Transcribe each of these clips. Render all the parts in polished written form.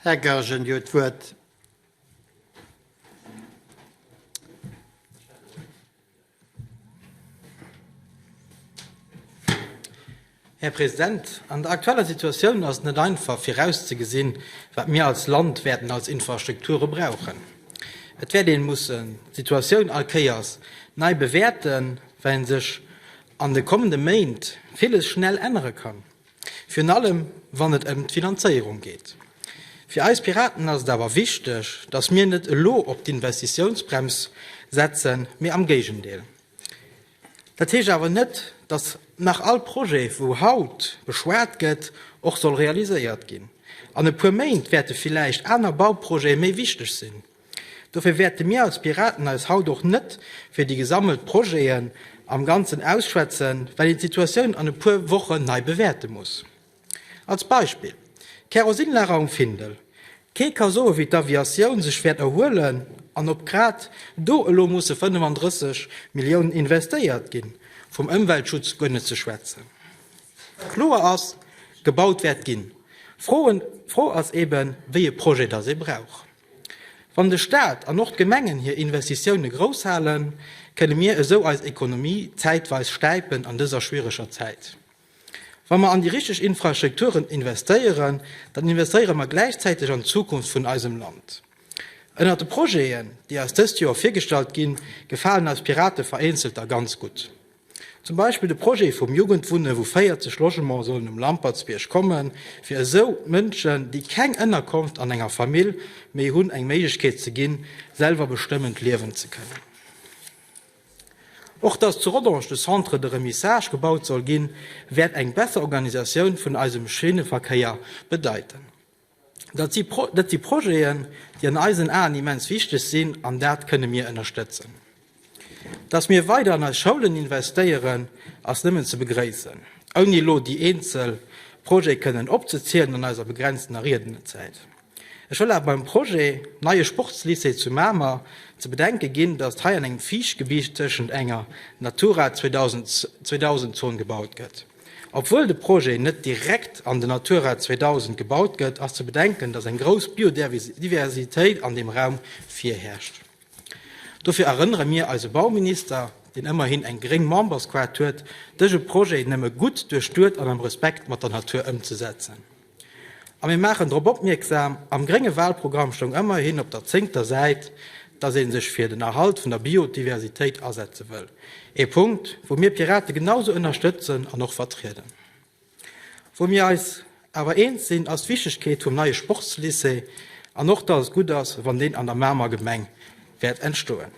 Här Goergen, Dir hutt d'Wuert. Här President, an der aktueller Situatioun ass et net einfach virauszegesinn, wat mir als Land wäerten als Infrastrukture brauchen. Et wäert een mussen d'Situatioun all Kéiers nei bewäerten, well sech an de kommende Méint villes schnell ännere kann. Virun allem wann et ëm d'Finanzéierung geet. Fir eis Piraten ass et awer wichteg, datt mir net elo op d'Investitiounsbrems setzen, mee am Géigendeel. Dat heescht awer net, datt nach all Projet, wou haut beschwat gëtt, och soll realiséiert ginn. An e puer Méint wäerte villäicht aner Bauprojete méi wichteg sinn. Dofir wäerte mir als Piraten eis haut och net fir déi gesammelt Projeten am Ganzen ausschwätzen, well een d'Situatioun an e puer Wochen nei bewäerte muss. Als Beispill, Kerosinlager um Findel. Kee ka soe wéi d'Aviatioun sech wäert erhuelen an ob grad do elo musse 35 Milliounen investéiert ginn, vum Ëmweltschutz guer net ze schwätzen. Kloer ass, gebaut wäert ginn. D'Fro ass eben, wéi e Projet dass ee brauch. Wann de Staat an och d'Gemengen hir Investitioune grouss halen, kënne mir esou eis Ekonomie zäitweis stäipen an dëser schwiereger Zäit. Wa mer an déi richteg Infrastrukturen investéieren, dann investéiere mer gläichzäiteg an d'Zukunft vun eisem Land. Ënnert de Projeten, déi eis dëst Joer virgestallt ginn, gefalen eis Pirate vereenzelter ganz gutt. Zum Beispill de Projet vum Jugendwunne wou 40 Logementen sollen um Lampertsbierg kommen, fir esou Mënschen, déi keng Ënnerkonft an enger Famill méi hunn, eng Méiglechkeet ze ginn, selwer bestëmmend liewen ze kënnen. Och dass zu Rodange de Centre de remissage gebaut soll ginn, wäert eng besser Organisatioun vun eisem Schinneverkéier bedeiten. Dat si dat si Projeten, déi an eisen Aen immens wichteg sinn, an dat kënne mir ënnerstëtzen. Dass mir weider an eis Schoulen investéieren, ass nëmmen ze begréissen, ouni elo déi eenzel Projete kënnen opzezielen an eiser begrenztener Riednezäit. Ech wëll awer beim Projet neie Sportslycée zu Mamer ze bedenke ginn, dass hei an engem Fiichtgebicht tëschent enger Natura 2000 Zon gebaut gëtt. Obwuel de Projet net direkt an den Natura 2000 gebaut gëtt, ass ze bedenken, datt eng grouss Biodiversitéit an deem Raum virherrscht. Dofir erënnere mir eise Bauminister, deen ëmmerhin eng gréng Memberskaart huet, dëse Projet nëmme gutt duerchduet an am Respekt mat der Natur ëmzesetzen. A mir maachen drop opmierksam, am grénge Wahlprogramm stoung ëmmerhin op der zéngter Säit, dass ee sech fir den Erhalt vun der Biodiversitéit asetze wëll. Ee Punkt, wou mir Pirate genau sou ënnerstëtzen an och vertrieden. Wou mir eis awer eens sinn, ass d'Wichtegkeet vum neie Sportslycée an och, dass et gutt ass, wann deen an der Mamer Gemeng wäert entstoen.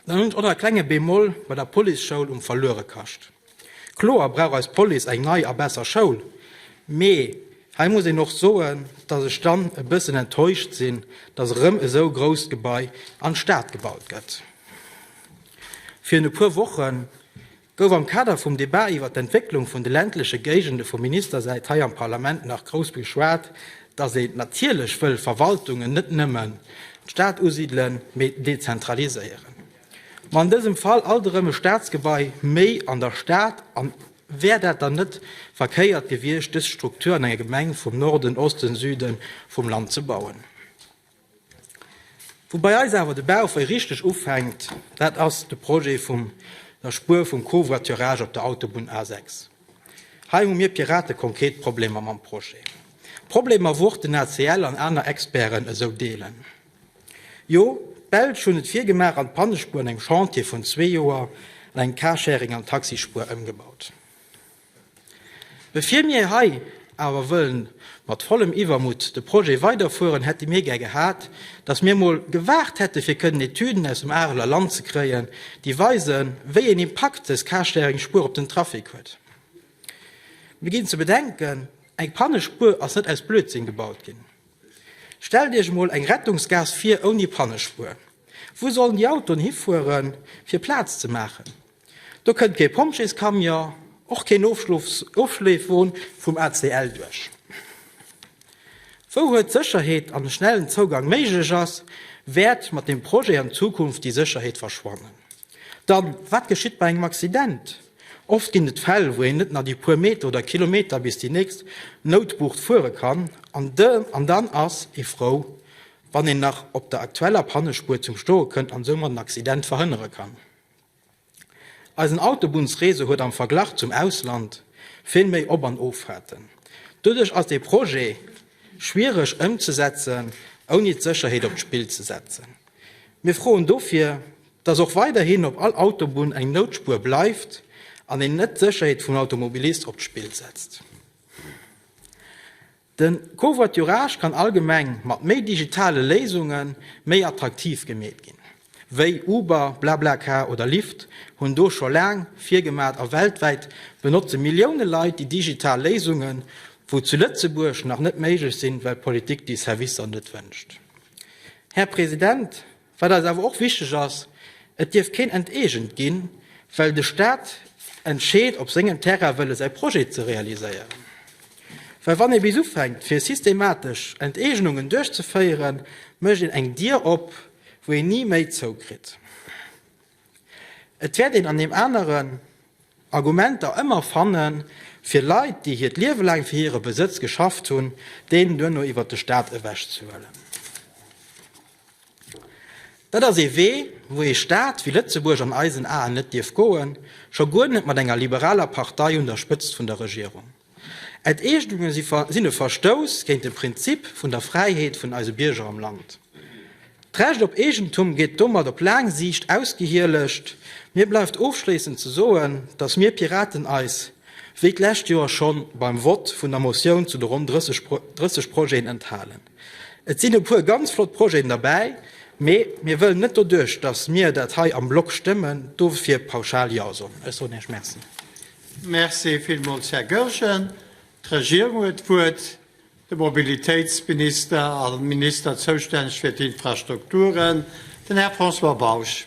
Dann hunn ech och nach e klenge Bémol bei der Policeschoul um Verluerekascht. Kloer brauch eis Police eng nei a besser Schoul, mee hei muss een och soen, dass ech dann e bëssen enttäuscht sinn, dass erëm esou grousst Gebai an d'Stad gebaut gëtt. Virun e puer Woche gouf am Kader vum Debat iwwert d'Entwécklung vun de ländleche Géigende vu Ministersäit hei am Parlament nach grouss geschwat, dass een natierlech wëll Verwaltungen net nëmmen d'Stad usidelen, mee dezentraliséieren. Ma an dësem Fall alt erëm e Staatsgebai méi an der Stad. An wär dat dann net verkéiert gewiescht, dës Struktur an enger Gemeng vum Norden, Osten, Süde vum Land ze bauen? Wou bei eis awer de Bauchwéi richteg ufänkt, dat ass de Projet vum der Spuer vum Covoiturage op der Autobunn A6. Hei hu mir Pirate konkret Problemer mam Projet. Problemer, wou och den ACL an aner Experten esou deelen. Jo, d'Belsch hunn et virgemaach an d'Pannespuer an engem Chantier vun zwee Joer an eng Carsharing an Taxispuer ëmgebaut. Bevir mir hei awer wëllen mat vollem Iwwermutt de Projet weiderfueren, hätte mir gär gehat, datt mir mol gewaart hätte fir kënnen Etüden aus dem Areler Land ze kréien, déi weisen, wéi een Impakt dës Carsharing-Spuer op den Trafic huet. Mir ginn ze bedenken, eng Pannespuer ass net aus Blödsinn gebaut ginn. Stellt Iech emol eng Rettungsgaass vir ouni Pannespuer. Wou sollen déi Autoen hifueren, fir Plaz ze maachen? Do kënnt kee Pompjeescamion, och keen Ofschleefwon vum ACL duerch. Wou huet d'Sécherheet an de schnellen Zougang méiglech ass, wäert mat deem Projet an Zukunft déi Sécherheet verschwannen. Dann, wat geschitt bei engem Accident? Oft ginn et Fäll, wou een net nach déi puer Meter oder Kilometer bis déi nächst Noutbucht fuere kann, an dann ass ee frou, wann een nach op der aktueller Pannespuer zum Stoe kënnt an soumat en Accident verhënnere kann. Eisen Autobunnsreseau huet am Verglach zum Ausland vill méi Op an Offahrten. Doduerch ass dee Projet schwiereg ëmzesetzen, ouni d'Sécherheet op d'Spill ze setzen. Mir froen dofir, dass och weiderhin op all Autobunn eng Noutspuer bleift an een net d'Sécherheet vum Automobilist op d'Spill setzt. De Covoiturage kann allgemeng mat méi digitale Léisunge méi attraktiv gemeet ginn. Wéi Uber, BlaBlaCar oder Lyft hunn do scho laang virgemat a weltwäit benotze Millioune Leit déi digital Léisungen, wou zu Lëtzebuerg nach net méiglech sinn, well d'Politik déi Servicer net wënscht. Här President, Wat eis awer och wichteg ass, Et dierf keen enteegent ginn, well de Staat entscheet, op sengem Terrain wëlle säi Projet ze realiséieren. Well wann ee bis ufänkt, fir systematesch Enteegnungen duerchzeféieren, mécht een eng Dier op, wou een ni méi zoukritt. Et wäert een an deem aneren Argumenter ëmmer fannen, fir Leit, déi hiert Liewe laang fir hire Besëtz geschafft hunn, deen duerno iwwert de Staat ewechzehuelen. Dat ass ee Wee, wou ee Staat wéi Lëtzebuerg an eisen Aen net dierf goen, scho guer net mat enger liberaler Partei un der Spëtzt vun der Regierung. Enteegnunge sinn e Verstouss géint de Prinzip vun der Fräiheet vun eise Bierger am Land. D'Recht op Eegentum gétt domat op laang Siicht ausgehielegt. Mir bleift ofschléissend ze soen, datt mir Piraten eis, wéi d'lescht Joer schonn beim Vott vun der Motioun zu de ronn 30 Projeten, enthalen. Et sinn e puer ganz flott Projeten derbäi, mee mir wëllen net doduerch, datt mir dat hei am Block stëmmen, dofir pauschal Jo soen. Ech soen Iech Merci. Merci villmools, Här Goergen. D'Regierung huet d'Wuert, de Mobilitéitsminister a Minister zoustänneg fir d'Infrastrukturen, den Här François Bausch.